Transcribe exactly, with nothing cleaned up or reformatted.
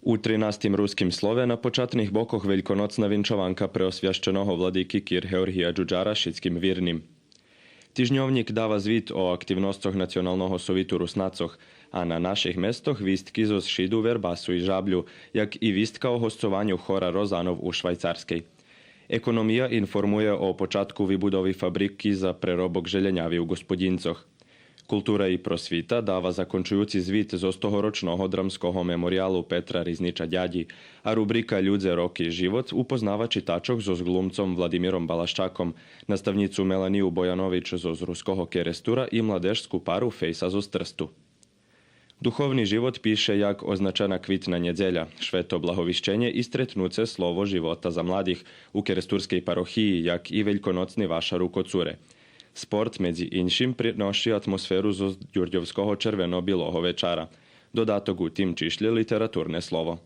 У тринастим Руским слове на початних бокох вельконоцна винчованка преосвященого владики кир Георгия Джуджара шицким вирним. Тижньовнїк дава звит о активносцох Националного совиту Руснацох, а на наших местох вистки зоз Шиду, Вербасу и Жаблю, як и вистка о госцованю хора Розанов у Швайцарскей. Економия информує о початку вибудови фабрики за преробок желєняви у Ґосподїнцох. Култура и просвита дава закончуюци звит зоз тогорочного Драмского мемориялу Петра Ризнича Дядї, а рубрика Людзе, роки, живот упознава читачох зоз ґлумцом Владимиром Балащаком, наставнїцу Меланию Боянович зоз Руского Керестура и младежску пару Фейса зоз Трсту. Духовни живот пише як означена Квитна нєдзеля, Швето благовищенє и стретнуце Слово живота за младих у керестурскей парохиї, як и вельконоцни вашар у Коцуре. Спорт, медзи иншим, приноши атмосферу зоз дюрдьовского Червено-билого вечара. Додаток у тим чишлє Литературне слово.